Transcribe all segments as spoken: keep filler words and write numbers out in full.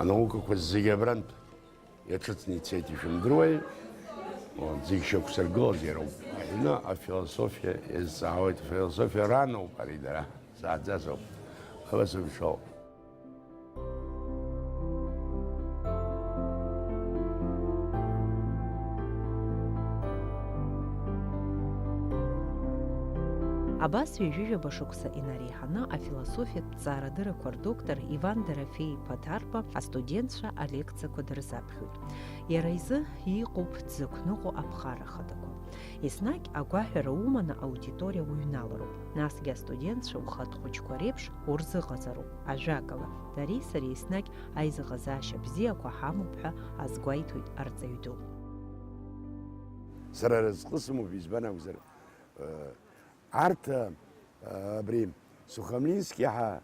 Анаукақәа зегьы абрантә иаҿыцны ицеит, ишәымдыруеи? Урҭ зегь шьақәсыргылаз иароуп. Аҩны афилософиа иазҵаауеит, афилософиа раноуп ари дара, зааӡазоуп. Абас ишоуп. Абас ҩажәижәаба шықәса инареиҳаны афилософиатә ҵаарадырақәа рдоктор Иван Дорофеи-иԥа Ҭарба астудентцәа алекциақәа дырзаԥхьоит. Иара изы иҟоуп дзықәныҟәо аԥҟара ахадақәа. Еснагь агәаҳәара уманы аудиториа уҩналароуп. Насгьы астудентцәа ухатә хәыҷқәа реиԥш урзыҟаҵароуп. Ажәакала, дареи сареи еснагь аизыҟазаашьа бзиақәа ҳамоуп ҳәа азгәеиҭоит арҵаҩы ду. Сара разҟы сымоуп, избан акәзар, э, арҭ, э, абри Сухомлински ҳәа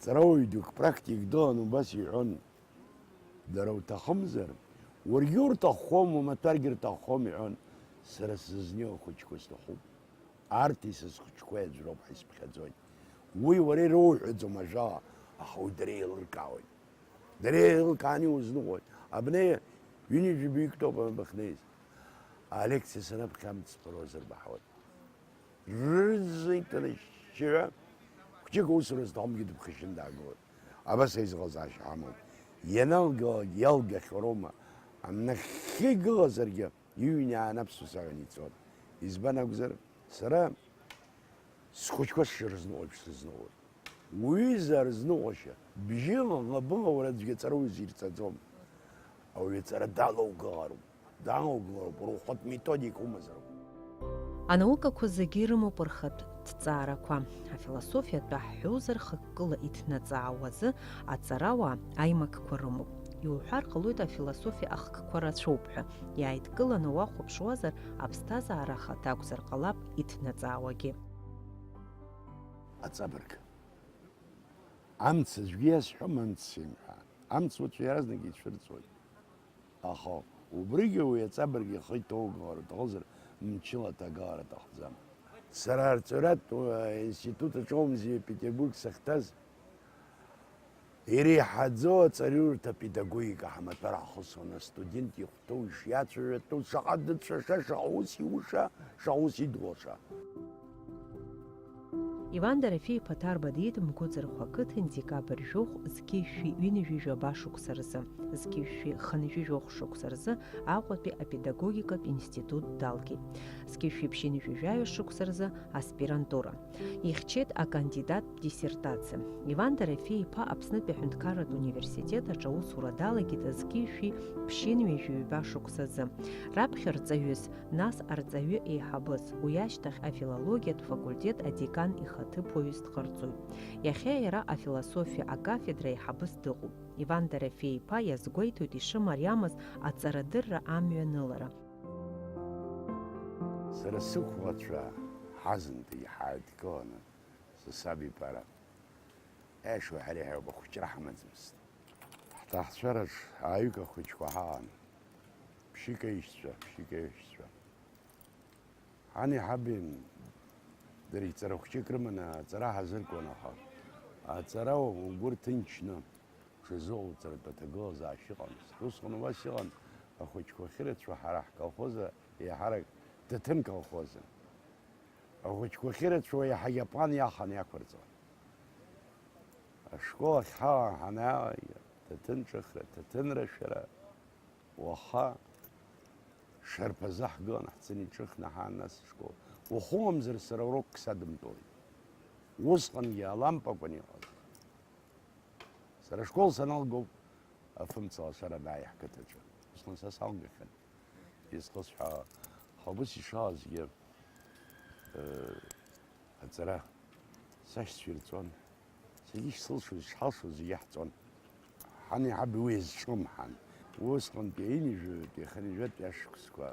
ҵарауаҩ дук, практик дыҟан, убас иҳәон, дара уҭахымзар, уаргьы урҭаххом, умаҭәаргьы рҭаххом, иҳәон, сара сзызнеиуа ахәыҷқәа сҭахуп. Арҭи са схәыҷқәеи аӡә роуп ҳәа исыԥхьаӡоит. Уи уара ироуҳәаӡом ажәала, аха уи дара еилыркаауеит. Дара еилыркааны иузныҟәоит. Абни ҩынҩажәи баҩык ҭоуп абахьнеиз. Алекциа санаԥхьа амҵ сԥыруазар баҳауеит. Рыза иҭанашьшьыҳәа хәҷык аусура зҭахымгьы дыԥхашьаны даагылоит. Абас аизыҟазаашьа ҳамоуп. Ианалгалак иалгахьоу роума, нахьхьи гылазаргьы, иҩны иаанапсуа саҳәан ицон. Избан акәзар, сара схәыҷқәа сшырзныҟәо еиԥш срызныҟәоит. Уҩыза арызныҟәашьа, бжьыла, ӷабыла уара аӡәгьы аҵара узирҵаӡом. Ауаҩы аҵара далоугалароуп, далоугалароуп, уара ухатә методика умазароуп. Анаукақәа зегьы ирымоуп рхатә ҭҵаарақәа. Афилософиатә ҳәа ҳҳәозар, хықәкыла иҭнаҵаауазы аҵарауаа аимакқәа рымоуп. Иуҳәар ҟалоит афилософиа ахкқәа рацәоуп ҳәа. Иааидкыланы уахәаԥшуазар, аԥсҭазаара ахаҭа акәзар ҟалап иҭнаҵаауагьы. Аҵабырг. Амц аӡәгьы иазҳәом, амц сеимҳәа. Амц уаҵәы иаразнак ицәырҵуеит. Аха убригьы уи аҵабырг ихы иҭоугалар уҭахызар, мчыла аҭагылара аҭахӡам. Сара арҵаҩратә, э, институт аҿы акәымзи Петербург сахьҭаз, иреиҳаӡоу аҵараиурҭа апедагогика ҳамаҭәар ҳхысуан, астудент ихәҭоу ишиацәажәатәу, шаҟа дыцәаша, шаҟа ус иуша, шаҟа ус идгәаша. Иван Дорофеи-иԥа Ҭарба диит Мгәыӡырхәа ақыҭан декабрь жәохә зқьи жәшәи ҩынҩажәи жәаба шықәса рзы, зқьи жәшәи хынҩажәи жәохә шықәса рзы Аҟәатәи апедагогикатә институт далгеит. Зқьи жәшәи ԥшьынҩажәи жәаҩа шықәса рзы аспирантура. Ихьчеит акандидаттә диссертациа. Иван Дорофеи-иԥа Аԥснытәи аҳәынҭқарратә университет аҿы аусура далагеит зқьи жәшәи ԥшьынҩажәи ҩба шықәсазы. Раԥхьа рҵаҩыс, нас арҵаҩы еиҳабыс, уи ашьҭахь афилологиатә факультет адекан ихаҭыԥуаҩыс дҟарҵоит. Иахьа иара афилософиа акафедра еиҳабыс дыҟоуп. Иван Дорофеи-иԥа иазгәеиҭоит ишымариамыз аҵарадырра амҩанылара. Сара сықәлацәа ҳазынтәи ҳааидкыланы, са саб иԥара, аиаша уҳәар иаҳәа ахәыҷра ҳамаӡамызт. Ҳҭаацәараҿ ааҩык ахәыҷқәа ҳаан, ԥшьык аишьцәа, ԥшьык аиҳәшьцәа. Ани ҳаби даргьы ҵара хәҷык рыманы аҵара ҳазыркуан, аха аҵара угәы рҭынчны уҽазыҟауҵартә аҭагылазаашьа ыҟамызт. Усҟан убас иҟан, ахәыҷқәа ахьырацәоу ҳара ҳколхоз еиҳарак ҭаҭын колхозын. Ахәыҷқәа ахьырацәоу еиҳагьы аплан иахан иақәырҵон. Ашкол ахь ҳаан ҳанаалак, ҭаҭын ҿыхра, ҭаҭын рашәара, уаха шарԥазы ҳгылан, ҳцаны иҿыхны ҳаан нас ашкол. Уахыламзар сара урокк садымтәалеит. Усҟангьы алампа акәын иҟаз. Сара ашкол саналгоуп афымца лашара анааи ҳқыҭаҿы. Усҟан са салгахьан. Изхысҳәаауа, аха убас ишаазгьы, э, аҵара сашьцәа ирҵон. Саргьы ишсылшоз, ишҳалшоз зегьы ҳҵон. Ҳани ҳаби уи иазҿлымҳан. Усҟантәи аҩынҩажәатәи ахынҩажәатәи ашықәсқәа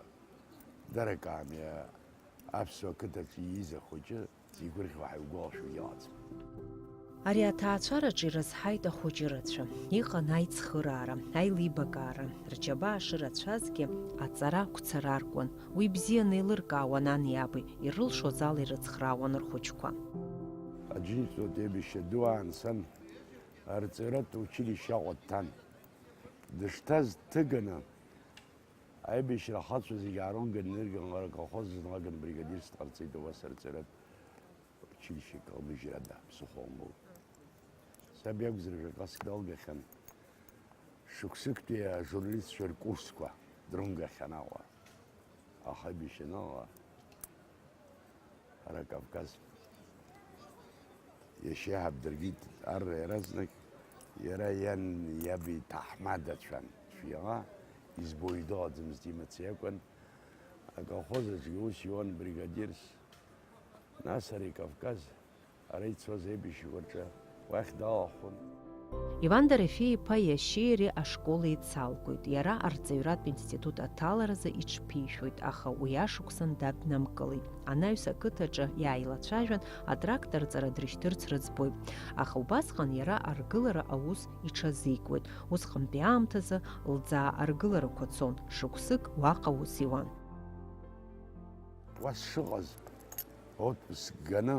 даракаами аԥсуа қыҭаҿы ииз ахәыҷы зигәырӷьо ҳаигәалашәо иҟаӡам. Ари аҭаацәараҿы ирызҳаит ахәыҷы рацәа. Иҟан аицхыраара, аилибакаара. Рџьабаа шырацәазгьы, аҵара ақәцара аркуан. Уи бзианы еилыркаауан ани аби, ирылшоз ала ирыцхраауан рхәыҷқәа. Аџьынџьтәылатә еибашьра ду аан сан арҵаҩратә училишьче Аҟәа дҭан. Дышҭаз дҭыганы, аибашьра ахацәа зегьы аарымган, инырган, лара аколхоз зызнаган бригадирс дҟарҵеит, убас арҵаҩратә училище Калмыжьрада ԥсыхәа лмоуит. Саб иакәзар жәаҟа далгахьан, шықәсыктәи ажурналистцәа ркурсқәа дрымгахьан Аҟәа. Аха аибашьра аныҟала, ара Кавказ иашьеиҳаб дыргеит арра иаразнак, иара иан иаби ҭаҳмадацәан, шәиала, избо идыҟаӡамызт имаца иакәын, аколхоз аҿгьы ус иуан бригадирс, нас ари Кавказ, ара ицоз аибашьҩы уаҿы уахь далахәын. Иван Дорофеи-иԥа иашьеи иареи ашкол еицалгоит. Иара арҵаҩратә институт аҭаларазы иҽԥишәоит, аха уи ашықәсан даднамкылеит. Анаҩс ақыҭаҿы иааилацәажәан, атракторҵара дрышьҭырц рыӡбоит. Аха убасҟан иара аргылара аус иҽазикуеит. Усҟантәи аамҭазы лӡаа аргыларақәа цон, шықәсык уаҟа аус иуан. Уа сшыҟаз, отпуск ганы,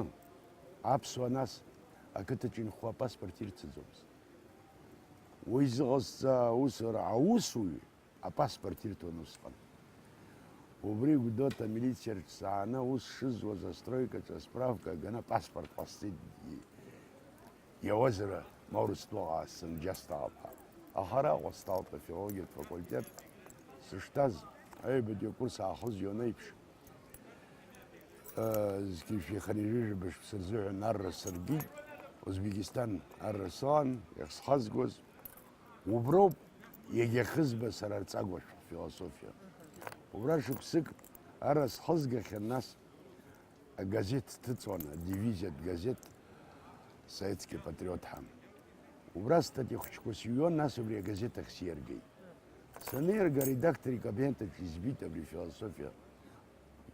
аԥсуа нас ақыҭаҿы инхо апаспорт ирцыӡомызт. Уи зыҟазҵа аусура аусуҩы апаспорт ирҭон усҟан. Убри Гәдоуҭа амилициа рҿы сааны аус шызуаз астройкаҿы асправка ганы апаспорт ҟасҵеит. Иауазар, ма Урыстәыла сынџьасҭаап ҳәа. Аха араҟа сталт афилологиатә факультет сышҭаз, аҩбатәи акурс аахыҵ иоуны еиԥш, э, зқьи жәшәи хынҩажәи жәаба шықәса рзыҳәан арра сыргеит, Узбекистан арра сыҟан, иахьсхазгоз. Уброуп иагьа хызба сара рҵагәашәа, философиа. Убра шықәсык арра схызгахьан, нас агазеҭ сҭыҵуан, адивизиатә газеҭ Советский патриот ҳәа. Убра статиа хәыҷқәа сыҩуан, нас убри агазеҭ ахь сиаргеит. Санеирга, аредактор икабинет аҿы избеит абри афилософиа.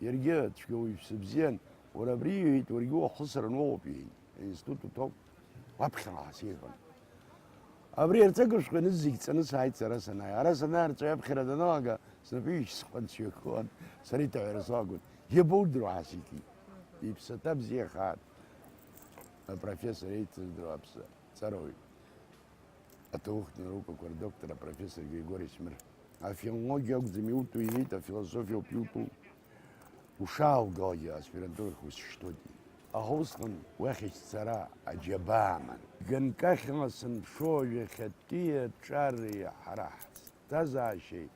Иаргьы цәгьа уаҩԥсы бзиан, уара абри, иҳәеит, уаргьы уахысран уоуп, иҳәеит, аинститут уҭоуп, уаԥхьаҟа ҳасеиҳәон. Абри арҵага шәҟәы аныззегь ҵаны сааит сара санааи. Ара санааи, арҵаҩы аԥхьара даналага, снапы ҩышьҭыхны сҩагылан, сара иҭаҳәара салагон. Иабоудыруа ҳасики? Иԥсаҭа бзиахааит, апрофессор еицырдыруа аԥсаҵароуп. Аҭоурыхтә наукақәа рдоктор апрофессор Григори Смыр. Афилологиа акәӡам иутәу, иҳәеит, афилософиа ауп иутәу. Ушааугалакгьы аспирантурахь усышьҭуеит. Аха усҟан уахь сцара аџьабаа аман. Ганкахьала санԥшуа, уажәы иахьатәи аҿареи ҳара ҳҭазаашьеи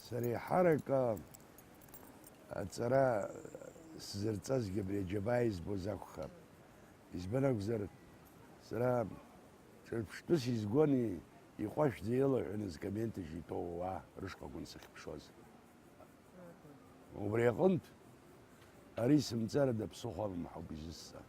сара еиҳарак аҵара сзырҵазгьы абри аџьабаа избоз акәхап. Избан акәзар, сара ҿырԥштәыс изгон и-, иҟәашәӡа илаҳәаны зкомментаҿ итәоу ауаа рышҟа акәын сахьыԥшуаз. Убри аҟынтә, ари сымҵарада ԥсыхәа алам ҳәа ауп изысса.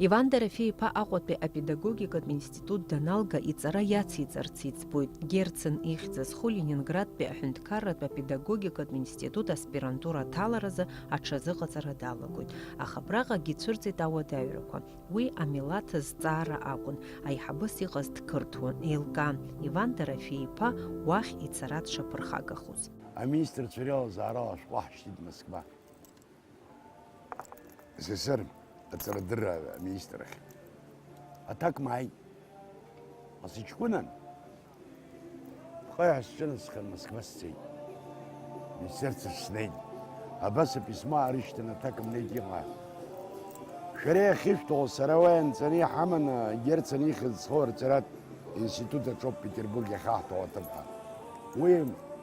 Иван Дорофеи-иԥа Аҟәатәи апедагогикатә институт даналга, иҵара иациҵарц иӡбоит. Герцен ихьӡ зху Ленинградтәи аҳәынҭқарратә апедагогикатә институт аспирантура аҭаларазы аҽазыҟаҵара далагоит. Аха абраҟагьы ицәырҵит ауадаҩрақәа. Уи амилаҭ азҵаара акәын, аиҳабыс иҟаз дқырҭуан, еилкаан, Иван Дорофеи-иԥа уахь ицара дшаԥырхагахоз. Аминистрцәа реилазаарала ашәҟәы ҳашьҭит Москва. С С С Р аҵарадырра аминистр ахь. Аҭак мааит. Ас иҷкәынан. Пҟаҩ ҳасҿынасхан, Москва сцеит. Министерстваҿ снеит. Абас аписьмо аарышьҭын, аҭак мнеит иҟа. Шәара иахьышәҭаху сара уа ианҵаны иҳаманы, Герцен ихьӡ зху арҵаратә институт аҿоуп Петербург иахьаҳҭо аҭыԥҳа. Уи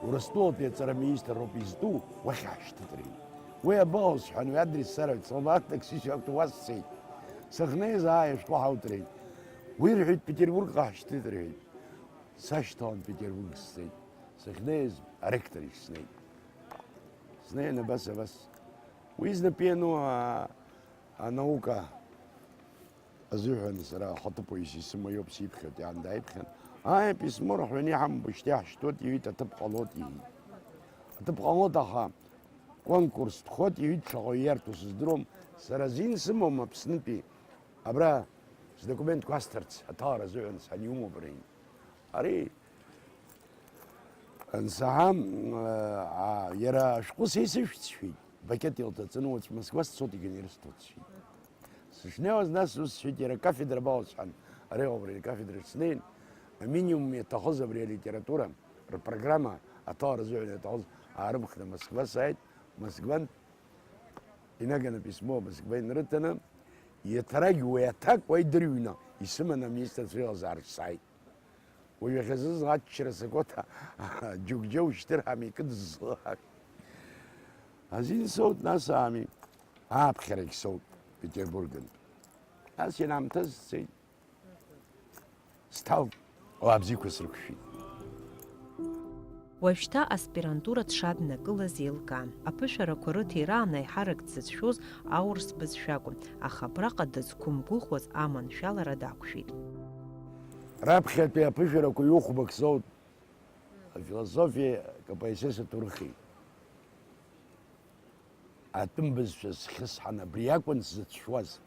Урыстәылатәи аҵара министр роуп изтәу, уахь иаҳшьҭыҵ рҳәеит. Уи абаҟоу сҳәан, уи адрес сарҳәеит, слабак такси сиақәтәа уа сцеит. Сахьнеиз, ааи, ашәҟәы ҳауҭ рҳәеит. Уи рҳәеит, Петербургҟа ҳшьҭыҵ рҳәеит. Сашьҭалан Петербург сцеит. Сахьнеиз аректор ишь снеит. Снеин абас, абас. Уи знапы иану а-, анаука азыҳәан сара ахаҭыԥуаҩыс исымоу иоуп сиԥхьоит, иаан дааиԥхьан. Ааи, аписьмо рҳәаны иҳамбо шьҭа иаҳшьҭуеит, иҳәеит, аҭыԥ ҟалоит, иҳәеит. Аҭыԥ ҟалоит, аха конкурс дхоит, иҳәеит, шаҟаҩ иарҭо сыздыруам. Сара азин сымоума Аԥснытәи абра сдокументқәа асҭарц аҭалара азыҳәан саниумоуп рҳәеит. Ари ансаҳа, а, иара ашәҟәы са исышәҵ сҳәеит, пакет илҭаҵаны уаҵә Москва сцоит, егьанирысҭоит сҳәеит. Сышнеиуаз нас ус сҳәеит, иара акафедра баоу сҳәан, ари ауп, ари акафедраҿ снеин, Аминимум иаҭахыз абри алитература рпрограмма аҭалара азыҳәан иаҭахыз аарымхны Москва сааит. Москвантә инаганы письмо Москва инрыҭаны, иаҭарагь уи аҭак уа идырҩны исыманы аминистрцәа еилазаарц сааит. Уажә иахьазызуа аччара сакоҭа џьоуџьоу шьҭырҳам икыдызлак. Азин соут, нас аами, ааԥхьарагь соут Петербургантә. Нас ианаамҭаз сцеит. Сҭалт, ауаа бзиақәа срықәшәеит. Уажәшьҭа аспирантура дшаднакылаз еилкаан. Аԥышәарақәа рыҭира анеиҳарак дзыцәшәоз аурыс бызшәа акәын, аха абраҟа дызқәымгәыӷуаз аманшәалара дақәшәеит. Раԥхьатәи аԥышәарақәа ҩы-хәбак соут, афилософиеи акапоесиеи аҭоурыхи. Атәым бызшәа схьысҳан, абри акәын сзыцәшәуаз.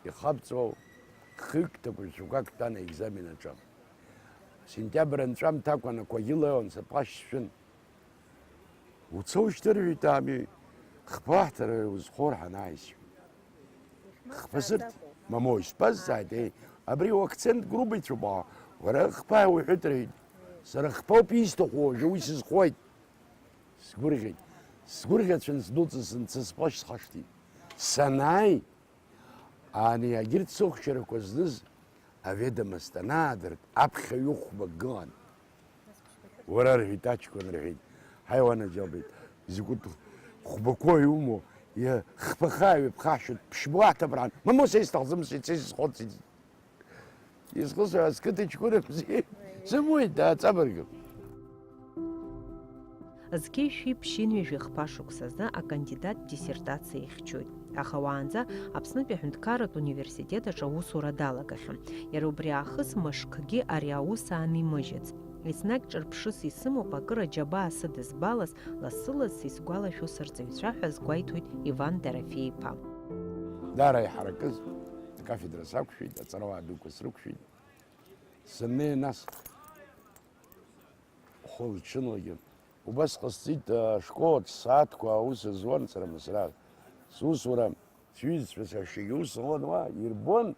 Ихабҵәо хҩык ҭакәажә шәақәак тәан аекзамен аҿы. Сентиабр анҵәамҭа акәын, ақәагьы леиуан, сапҟа шьшәын. Уца ушьҭырҳәеит, ами, хԥа ҳҭара узхор ҳанааи, сҳәеит. Хԥа сырҭ, мамоу, исбазҵааит, еи, абри уакцент грубыцәоуп, аа, уара хԥа уҳәеит, рҳәеит. Сара хԥоуп исҭаху, уажәы уи сызхоит. Сгәырӷьеит. Сгәырӷьацәан сдәылҵын, сынцыз сԥашә схашҭит. Санааи, ани егьырҭ сыхәшьарақәа зныз аведомост анаадырт, аԥхьа ҩы-хәбак гылан. Уара, рҳәеит, аҷкәын, рҳәеит, ҳаи, уанаџьалбеит, изакәытә хәбақәоу иумоу, иа-, хԥаха ҩаԥхашәоит, ԥшьба уаҳҭап, рҳәан, мамоу, са исҭахӡам, сцеит, са исызхоит, сцеит. Изхысҳәааз қыҭа ҷкәына бзиа сымоуит, дааҵабыргып. Зқьи шәи ԥшьынҩажәи хԥа шықәсазы акандидат диссертациа ихьчоит. Аха уаанӡа Аԥснытәи аҳәынҭқарратә университет аҿы аусура далагахьан. Иара убри аахыс мышкгьы ари аус аанимыжьыц. Еснагь ҿырԥшыс исымоуп акыр аџьабаа сыдызбалаз, лассы-ласс исгәалашәо сырҵаҩцәа ҳәа азгәеиҭоит Иван Дорофеи-иԥа. Даара иҳаракыз акафедра сақәшәеит, аҵарауаа дуқәа срықәшәеит. Саннеи нас, хәылҽынлагьы убас ҟасҵеит, ашкол аҿы сааҭқәа аус зуан сара Мысра. Сусура сҩызцәа сашьагьы ус ҟалон, уа ирбон,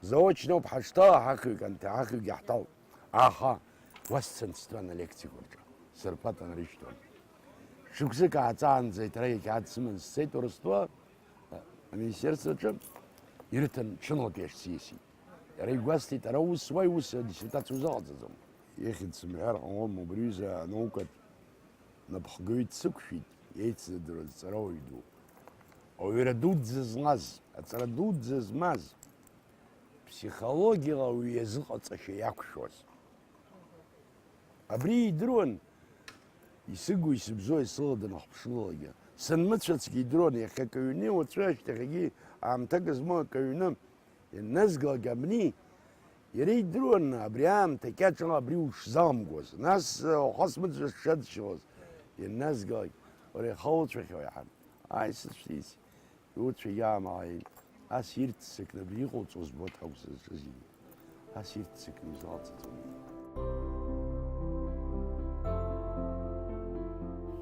заочноуп ҳашҭала, ҳахҩык анҭ-, ҳахҩык иаҳҭалт. Аха уа сцан стәан алекциақәа рҿы, сырпат анрышьҭуан. Шықәсык ааҵаанӡа иҭара иқьаад сыман сцеит Урыстәыла, аминистерствоаҿы ирыҭан ҽынлак иахь сиасит. Иара игәасҭеит, ара ус уа иус адиссертациа узыҟалҵаӡом. Ихьӡ сымҳәар ҟалом, убри аҩыза анаукатә напхгаҩ дсықәшәеит, еицзадыруаз аҵарауаҩ ду. Ауаҩра дуӡӡа злаз, аҵара дуӡӡа змаз, ԥсихологиала уи иазыҟаҵашьа иақәшәоз. Абри идыруан, исыгу исыбзоу сыла данахԥшылалакгьы. Санмыцәацгьы идыруан, иахьа акы ҩны, уаҵәы ашьҭахьгьы аамҭак змоу акы ҩны. Ианназгалак абни, иара идыруан абри аамҭа кьаҿ ала абри ушзаламгоз, нас, уаха смыӡәӡәа сшадшьылоз, ианназгалак, уара иаха уцәахьоу иаҳа, ааи, сыцәҭеит, иуцәагьы аамаҳаит, ас ирццакны абри иҟауҵо збоит ҳәа акәзар зегьы, ас ирццакны изалҵаӡом.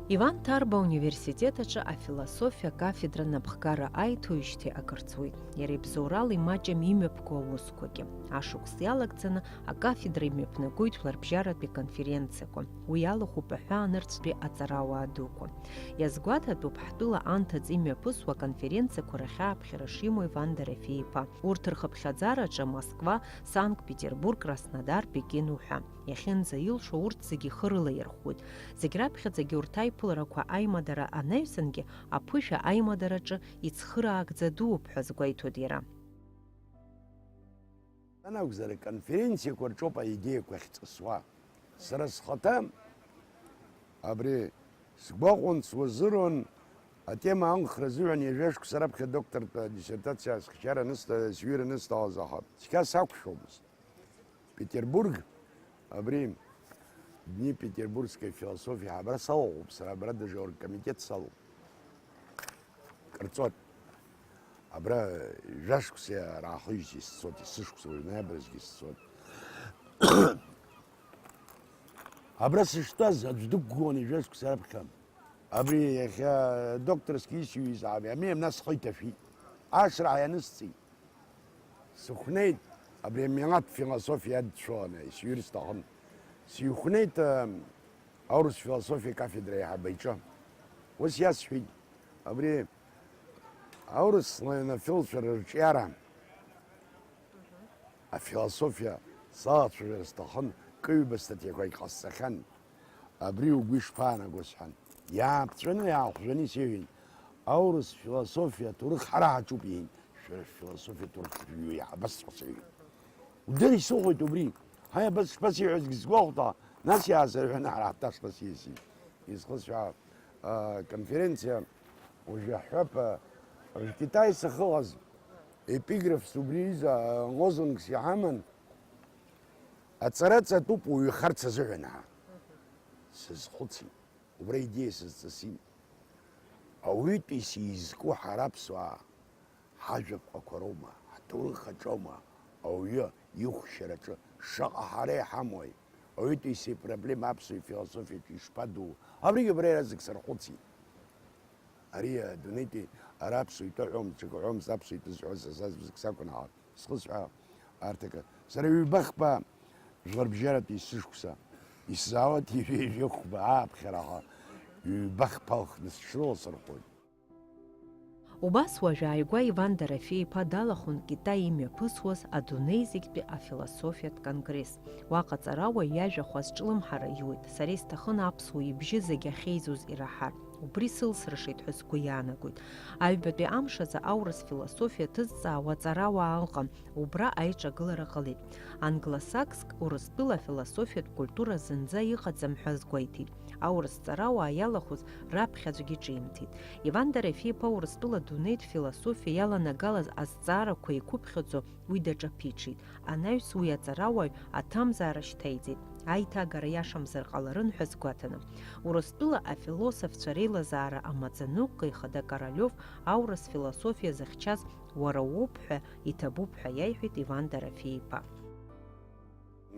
Иван Ҭарба ауниверситет аҿы афилософиа акафедра напхгара аиҭоижьҭеи акыр ҵуеит. Иара ибзоурала имаҷым имҩаԥгоу аусқәагьы. Ашықәс иалагӡаны акафедра имҩаԥнагоит жәларбжьаратәи аконференциақәа. Уи алахәуп аҳәаанырцәтәи аҵарауаа дуқәа. Иазгәаҭатәуп ҳтәыла анҭыҵ имҩаԥысуа аконференциақәа рахь ааԥхьара шимоу Иван Дорофеи-иԥа. Урҭ рхыԥхьаӡараҿы Москва, Санкт-Петербург, Краснодар, Пекин уҳәа. Иахьынӡаилшо урҭ зегьы ихы рылаирхәуеит. Зегь раԥхьаӡагьы урҭ аиԥыларақәа аимадара анаҩсангьы аԥышәа аимадараҿы ицхыраагӡа дууп ҳәа азгәеиҭоит иара. Анакәзар, аконференциақәа рҿоуп аидеиақәа ахьҵысуа. Сара схаҭа абри сгәаҟуан, суазыруан, атема анхра азыҳәан ҩажәа шықәса раԥхьа доктортә диссертациа схьчара анысҭа-, сҩыр анысҭалаз, аха цқьа сақәшәомызт. Петербург, абри Дни петербургской философии, абра салахәуп сара, абра даже оргкомитет салоуп. Кырҵуан. Абра жәашықәса раахижьҭеи сцот, есышықәса, уажә ноиабрзгьы сцот. Абра сыштәаз аӡә дықәгылан ҩажәа шықәса раԥхьа. Абри иахьа докторски исиуиз ами, ами, нас схы иҭашәит. Ашра ианысҵеит. Сыхәнеит, Абри амилаҭ философиа адцәаланы исҩыр сҭахын. Сыҩхәнеит, э, аурыс философиа кафедра аиҳабы иҿы. Ус иасҳәеит, абри аурыс славянофилцәа рырҿиара, афилософиа салацәажәар сҭахын, кыҩба статиақәагь ҟасҵахьан. Абри угәы ишԥаанаго, сҳәан. Иааԥҵәаны, иаахәжәаны исеиҳәеит, аурыс философиа аҭоурых ҳара ҳаҿуп, иҳәеит, шәара шәфилософиа аҭоурых шәҩуа иаҳабасҵәҟьа, сеиҳәеит. Удыр исыхәоит убри. Ҳаи, абас шԥасеиҳәозгьы сгәахәт, нас иаасырҳәаны ҳара ҳташла сиасит. Изхысҳәаау, а, конференциа уажәы ҳҳәап, а, Китай сахьыҟаз, епиграфс убри изы, а, лозунгс иҳаман, аҵара ҵатәуп уҩхарц азыҳәан ҳәа. Сазхәыцит, убра идеиа сызҵысит. Ауаҩытәыҩса изку ҳара аԥсуаа ҳажәаԥҟақәа роума, ҳҭоурых аҿоума ауаҩы ихәшьараҿы шаҟа ҳара иҳамои? Ауаҩытәыҩса ипроблема аԥсуа философиаҿы ишԥадуу? Абригь абра иаразнак сархәыцит. Ари адунеитәи ара аԥсуа итәы ҳәомызт, ҽак ҳәомызт, аԥсуа итәы зыхьчоз са сазкны сакәын ҳәа схысҳәаа арҭ акы. Сара ҩба-хԥа жәларбжьаратәи сышықәса исзаауеит, ҩажәи хәба ааԥхьараха ҩба-хԥа лхны сҽрыласырхәоит. Убас уажә ааигәа Иван Дорофеи-иԥа далахәын Китай имҩаԥысуаз адунеи зегьтәи афилософиатә конгресс. Уаҟа аҵарауаҩ иажәахә азҿлымҳара иуит, сара исҭахын аԥсуа ибжьы зегь ахьеизоз ираҳар. Убри сылсрышеит ҳәа сгәы иаанагоит. Аҩбатәи амш азы аурыс философиа ҭызҵаауа аҵарауаа ыҟан, убра аиҿагылара ҟалеит. Англосакск Урыстәыла афилософиатә культура зынӡа иҟаӡам ҳәа азгәеиҭеит. Аурыс ҵарауаа иалахәыз раԥхьаӡәгьы ҿимҭит. Иван Дорофеи-иԥа Урыстәыла адунеитә философиа иаланагалаз азҵаарақәа еиқәыԥхьаӡо уи даҿаԥиҽит. Анаҩс уи аҵарауаҩ аҭамзаара шьҭаиҵеит, аиҭагара иашамзар ҟаларын ҳәа сгәаҭаны. Урыстәыла афилософцәа реилазаара амаӡаныҟәгаҩ ихада Королев аурыс философиа зыхьчаз уара уоуп ҳәа иҭабуп ҳәа иаиҳәеит Иван Дорофеи-иԥа.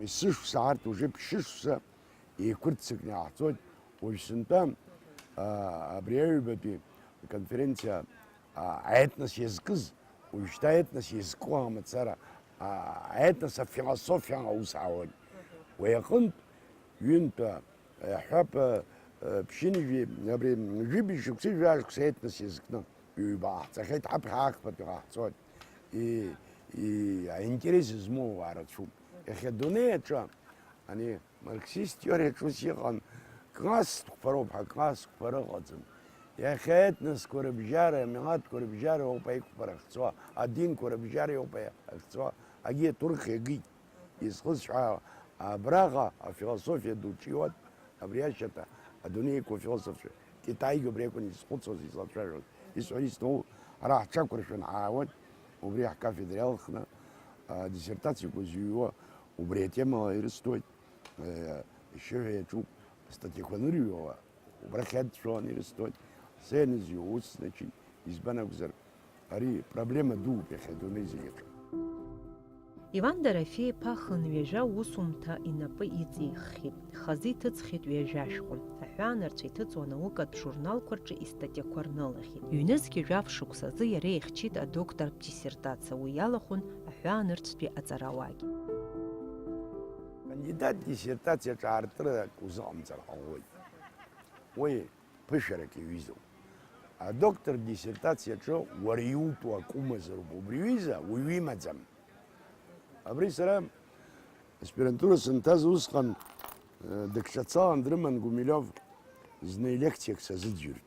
Есышықәса, арҭ уже ԥшьышықәса еиқәырццакны иҟаҳҵоит. Уажә сынтәа, а, абри аҩбатәи аконференциа, а, аетнос иазкыз, уажәшьҭа аетнос иазку амацара, а, аетнос афилософиа аус аауеит. Уи аҟынтә ҩынтәа, иаҳҳәап, а, а, ԥшьынҩажәи, абри, жәибжь шықәса, жәаа шықәса аетнос иазкны ҩба ҟаҳҵахьеит, ҳаԥхьа ахԥатәи ҟаҳҵоит. И, и, аинтерес змоу ауаа рацәоуп. Иахьа адунеи аҿы, ани, марксист теориаҿ ус иҟан, классқәа роуп ҳәа, классқәа рыҟаӡам. Иахьа аетносқәа рыбжьара, амилаҭқәа рыбжьара ауп аиқәԥара ахьцо, адинқәа рыбжьара иоуп ахьцо, агьи аҭоурых иагеит. Изхысҳәаау, абраҟа афилософиа ду ҿиоит, абри ашьаҭа адунеи иқәу афилософцәа, Китаигьы убри акәын изхәыцуаз, излацәажәоз, исҳәон, исҭоу, ара ҳҽақәыршәаны ҳаауеит, убри ҳкафедра иалхны, а, диссертациақәа зыҩуа убри атемала ирысҭоит, э, ашьшьыҳәа иаҿуп, астатиақәа анырҩуа, убрахь адҵәаланы ирысҭоит, са ианызҩуа ус, значит, избан акәзар, ари проблема дууп иахьа адунеи зегь аҿы. Иван Дорофеи-иԥа хынҩажәа усумҭа инапы иҵиххит, хазы иҭыҵхьеит ҩажәа шәҟәы. Аҳәаанырцә иҭыҵуа анаукатә журналқәа рҿы истатиақәа рнылахьеит. Ҩнызқьи жәаф шықәсазы иара ихьчеит адоктортә диссертациа, уи иалахәын аҳәаанырцәтәи аҵарауаагьы. Кандидат диссертациа ҿаартырак узыҟамҵар ҟалоит. Уи ԥышәарак иаҩызоуп. Адоктор диссертациаҿы уара иутәу акы умазароуп, убри ҩыза уаҩы имаӡам. Абри сара аспирантура санҭаз усҟан, э, дыкҿацалан дрыман Гумилев, зны илекциак сазыӡырҩит.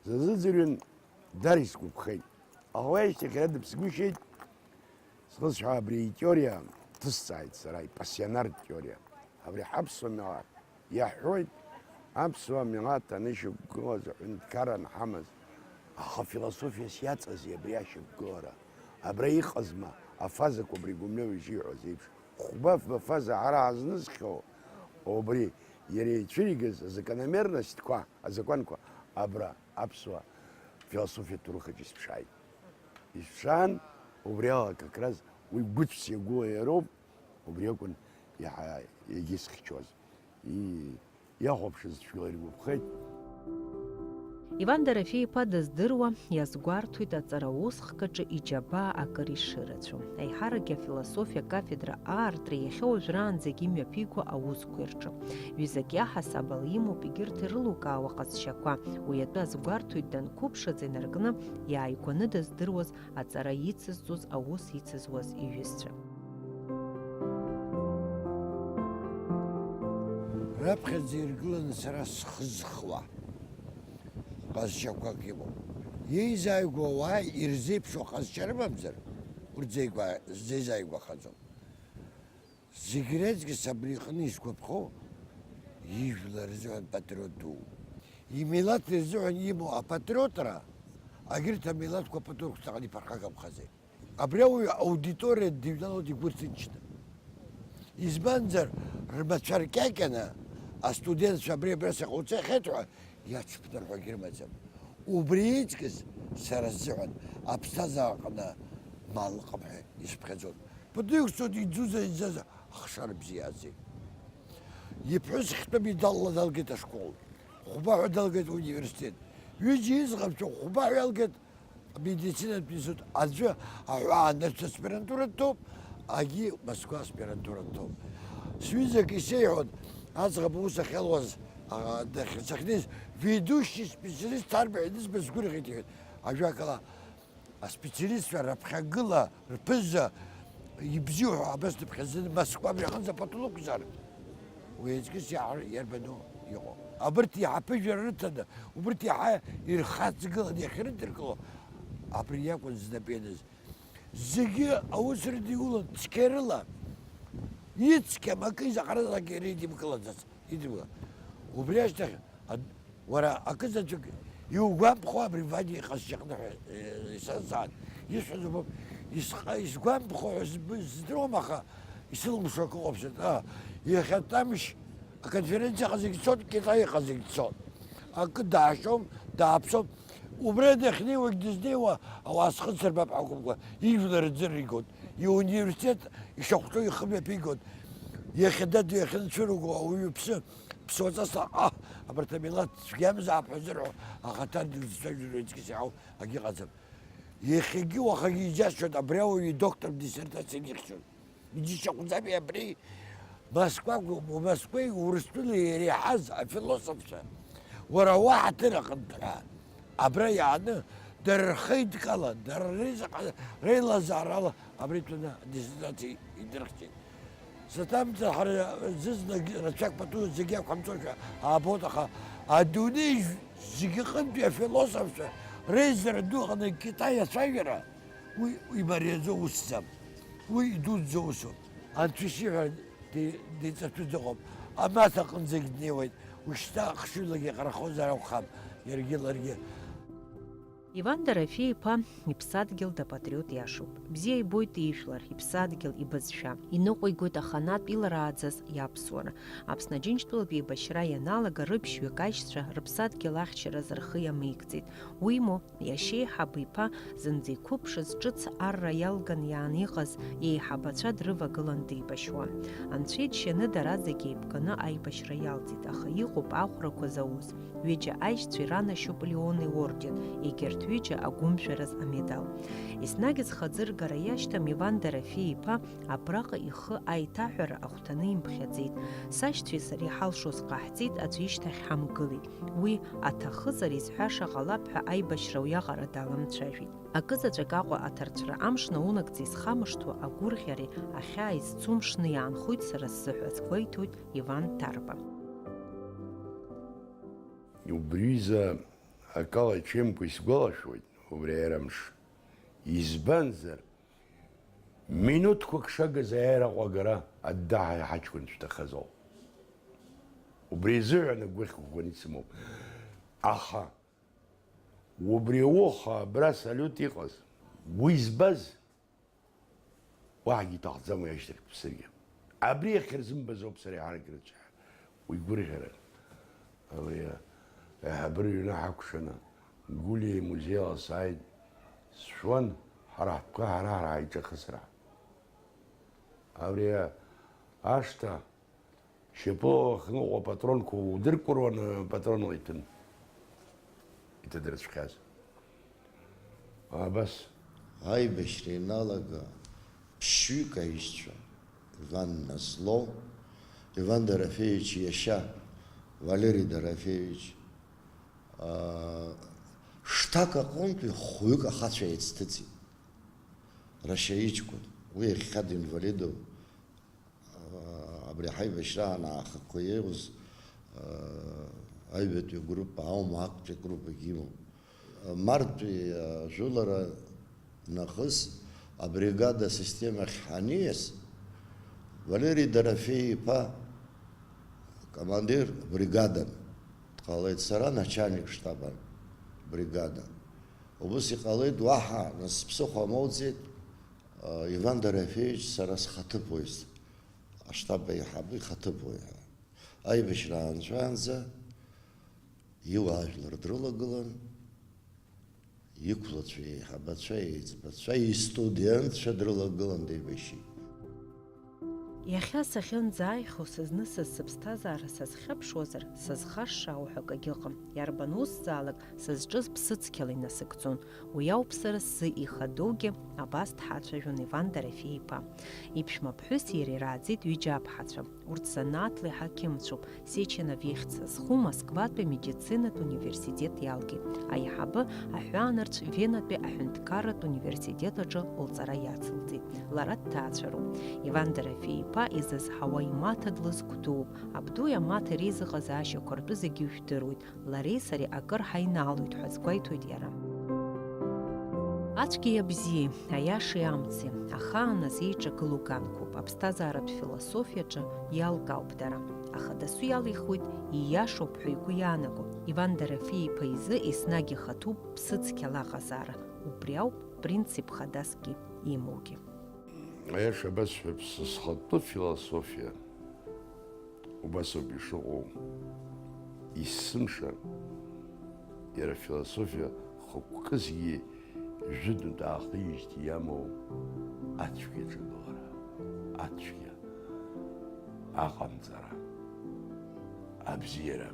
Сазыӡырҩын, дар исгәаԥхеит. Аха уи ашьҭахь иара дыԥсгәышьеит, схысҳәаа абри итеориа ҭысҵааит сара, ипассионартә теориа. Абри ҳаԥсуа милаҭ иаҳҳәоит, аԥсуа милаҭ анышьақәгылаз аҳәынҭқарра анҳамаз. Аха философиас иаҵази абри ашьақәгылара? Абра иҟазма афазақәа, абри Гумилев ишиҳәоз еиԥш, хәба-фба фаза ҳара ҳазнызхьоу, убри иара ицәыригаз азакономерностьқәа, азакәанқәа абра аԥсуа философиа ҭоурыхаҿ исԥшааит. Исԥшаан, убри ала как раз уи гәыцәс иагәылаиароуп, убри акәын иаҳа егьысхьчоз. И-, иахәаԥшыз цәгьала иргәаԥхеит. Иван Дорофеи-иԥа дыздыруа, иазгәарҭоит аҵара усхк аҿы иџьабаа акыр ишырацәоу. Аиҳарак афилософиа кафедра аартра иахьа уажәраанӡагьы имҩаԥиго аусқәа ирҿы. Ҩызак иаҳасабала имоуп егьырҭ ирылукаауа ҟазшьақәа. Уи атәы азгәарҭоит данқәыԥшыз инаркны иааигәаны дыздыруаз аҵара ицызҵоз аус ицызуаз иҩызцәа. Раԥхьаӡа иргыланы сара схы зхуа ҟазшьақәак имоуп. Иеизааигәоу ауаа ирзеиԥшу аҟазшьа рымамзар, урҭ зеигәа-, зеизааигәахаӡом. Зегь реиҵкьыс абри иҟны исгәаԥхо, ижәлар рзыҳәан патриот дууп. Имилаҭ ирзыҳәан имоу апатриотра, агьырҭ амилаҭқәа патриотқәа ҵаҟа иԥырхагамхазеи? Абри ауаҩы аудиториа дыҩналоит игәы рҭынчны. Избанзар, рмацәа ркьакьаны астудентцәа абри абра сыҟоуҵахьеит ҳәа иацԥнарҳәагьы рымаӡам. Убри еиҵкьыс сара сзыҳәан аԥсҭазаараҟны мал ыҟам ҳәа исыԥхьаӡоит. Пату иқәҵоит, иӡуза-иӡаза ахшара бзиази. Иԥҳәыс хьтәы медалла далгеит ашкол, хәба ҳәа далгеит ауниверситет. Ҩыџьа иӡӷабцәа хәба ҳәа иалгеит Амедицинатә институт аӡәы аҳәаа анырцә аспирантура дҭоуп, агьи Москва аспирантура дҭоуп. Сҩызак исеиҳәон, аӡӷаб аус ахьалуаз, а, дахь-, сахьнеиз, ведущий специалист арбаӷь анызба сгәырӷьеит, иҳәеит. Ажәакала, аспециалистцәа раԥхьагыла рԥыза ибзиоу ҳәа абас дыԥхьаӡаны Москва абри аҟынӡа апату лықәзар, уи аҵкыс иаҳар-, иарбану иҟоу? Абырҭ иаҳа аԥыжәара рыҭаны, убырҭ иаҳа ирхаҵгыланы иахьрыдыркыло, абри иакәын знапы ианыз. Зегьы аус рыдиулон цқьарыла, ицқьам акы изаҟаразаалак иара идимкылаӡац, идимкылаӡац. Убри ашьҭахь, ад-, Уара, акызаҵәык иугәамԥхо абри Вадиа иҟазшьаҟны ҳәа, э, исазҵаан. Исҳәаз убоуп, исҟа-, исгәамԥхо ҳәа зб-, здыруам, аха исылымшо акы ыҟоуп сҳәеит. Аа, иахьа Тамшь аконференциа ыҟазаргьы цот, Китаи ыҟазаргьы цот. Акы даашьом, дааԥсом. Убра дахьнеиуагь дызнеиуа ауаа схы дсырбап ҳәа акәымкәа, ижәлар рӡы ригоит, иуниверситет ишахәҭоу ихы мҩаԥигоит. Иахьа дад иахьынцәыруго ауаҩы иԥсы Ԥсуаҵас, аҟ-, абарҭ амилаҭ цәгьамзаап ҳәа зырҳәо ахаҭа дызцәажәо аӡәгьы сеиҳау агьыҟаӡам. Иахьагьы уахагьы иџьасшьоит, абри ауаҩы идоктор диссертациа ихьчоит. Иџьашьахәӡами абри? Москва, Москвеи Урыстәылеи иреиҳаз афилософцәа, уара уа ҳаҭыр аҟынтә ҳәа, абра иааны, дара рхеидкыла, дара реизаҟа-, реилазаарала абри ҭәаны адиссертациа идырхьчеит. Саҭамзар ҳара зызнагь рацәак пату зегьы ақәҳамҵошәа аабоит, аха адунеи зегьы аҟынтәи афилософцәа реизара ду аҟны Китай ацәажәара, уи имариаӡоу усӡам, уи идуӡӡоу усуп. Анцәа ишиҳәара ди-, диҵарҭәыӡ ыҟоуп, амаҭ аҟынӡагь днеиуеит, ушьҭа ахшыҩлагьы иҟарахозар акәхап, иаргьы ларгьы. Иван Дорофеи-иԥа иԥсадгьыл дапатриот иашоуп. Бзиа ибоит ижәлар, иԥсадгьыл, ибызшәа. Иныҟәигоит аханатә иларааӡаз иаԥсуара. Аԥсны Аџьынџьтәылатә еибашьра ианалага рыԥшьҩык аишьцәа рыԥсадгьыл ахьчараз рхы иамеигӡеит. Уимоу, иашьеиҳабы иԥа зынӡа иқәыԥшыз ҿыц арра иалган иааны иҟаз иеиҳабацәа дрывагылан деибашьуан. Анцәа иџьшьаны дара зегь еибганы аибашьра иалҵит, аха иҟоуп ахәрақәа зауз. Ҩыџьа аишьцәа иранашьоуп Леон иорден, егьырҭ ҩыџьа агәымшәараз амедал. Еснагь зхаӡыргара иашьҭам Иван Дорофеи-иԥа абраҟа ихы аиҭаҳәара ахәҭаны имԥхьаӡеит. Сашьцәеи сареи ҳалшоз ҟаҳҵеит, аӡәы ишьҭахь ҳамгылеит. Уи аҭахызар изҳәаша ҟалап ҳәа аибашьра уиаҟара даламцәажәеит. Акызаҵәык Аҟәа аҭарцәра амш наунагӡа исхамышҭуа агәырӷьареи ахьааи зцу мшны иаанхоит сара сзыҳәа, азгәеиҭоит Иван Ҭарба. Убриҩыза акала иҽеимкәа исгәалашәоит убри аиара амш. Избанзар, минуҭқәак шагыз аиааира Аҟәа агара аддаҳа иаҳаҷкәын дшәҭахаз ауп. Убри изыҳәан агәыхь ӷәӷәаны исымоуп. Аха убри ауха абра салиут иҟаз, уи збаз, уаҳагьы иҭахӡам уи ашьҭахьтә ԥсыргьы. Абри иахьырзымбаз ауп сара еиҳарак ирыцҳа, уи гәырӷьаран. Абри аиҳабыра иҩны ҳакәшаны, Гәлиа имузеи ала сааит, сшәон, ҳара ҳтәқәа ҳара ҳара ҳаиҿахысра. Абри ашҭа шьапыла уахныҟәо апатронқәа удыркәыруаны апатронла иҭәын. дырцәҟьаз. Абас. Аибашьра иналага ԥшьҩык аишьцәа, Иван Назло, Иван Дорофеевич иашьа, Валери Дорофеевич, аа, шҭак аҟынтәи хәҩык ахацәа еицҭыҵит. Рашьа иҷкәын, уи иахьа динвалидуп, аа, абри ҳаибашьраан аахақәа иреиуаз, аа, аҩбатәи агруппа аума, актәи агруппагьы имоуп. Мартәи ажәылара нахыс абригада асистемахь ҳаниас, Валери Дорофеи-иԥа, командир бригадан дҟалеит, сара начальник штабан бригадан. Убыс иҟалеит, уаҳа нас ԥсыхәа амоуӡеит, Иван Дорофеевич сара схаҭыԥуаҩыс, аштаб аиҳабы ихаҭыԥуаҩ ҳәа. Аибашьра аанҵәаанӡа иуаажәлар дрылагылан, иқәлацәа, еиҳабацәа, еиҵбацәа, истудентцәа дрылагылан деибашьит. Иахьа сахьынӡааихо, сызнысыз сыԥсҭазаара сазхьаԥшуазар, сызхашшаау ҳәа акагьы ыҟам. Иарбан усзаалак сызҿыз ԥсыцқьала инасыгӡон. Уи ауп сара сзы ихадоугьы, абас дҳацәажәон Иван Дорофеи-иԥа. Иԥшәма ԥҳәыси иареи рааӡеит ҩыџьа аԥҳацәа. Урҭ занааҭла иҳақьымцәуп. Сеченов ихьӡ зху Москватәи амедицинатә университет иалгеит. Аиҳабы аҳәаанырцә Венатәи аҳәынҭқарратә университет аҿы лҵара иацылҵеит. Лара дҭаацәароуп. Иван Дорофеи-иԥа изызҳауа имаҭа длызгәдууп. Абдуи амаҭа реизыҟазаашьақәа ртәы зегьы ижәдыруеит. Лареи сареи акыр ҳаинаалоит ҳәа азгәеиҭоит иара. Ацәгьеи абзиеи, аиашеи амци, ахааназ еиҿагылоу ганқәоуп, аԥсҭазааратә философиаҿы иалкаауп дара. Аха дасу иалихуеит ииашоуп ҳәа игәы иаанаго, Иван Дорофеи-иԥа изы еснагь ихаҭоуп ԥсыцқьала аҟазаара, убри ауп принцип хадасгьы имоугьы. Аиаша басҳәап, сызхатәы философиа убас ауп ишыҟоу. Есымша иара афилософиа хықәкы зегьы жәытәнтә аахижьҭеи иамоу ацәгьа ҿагылара, ацәгьа аҟамҵара, абзиара.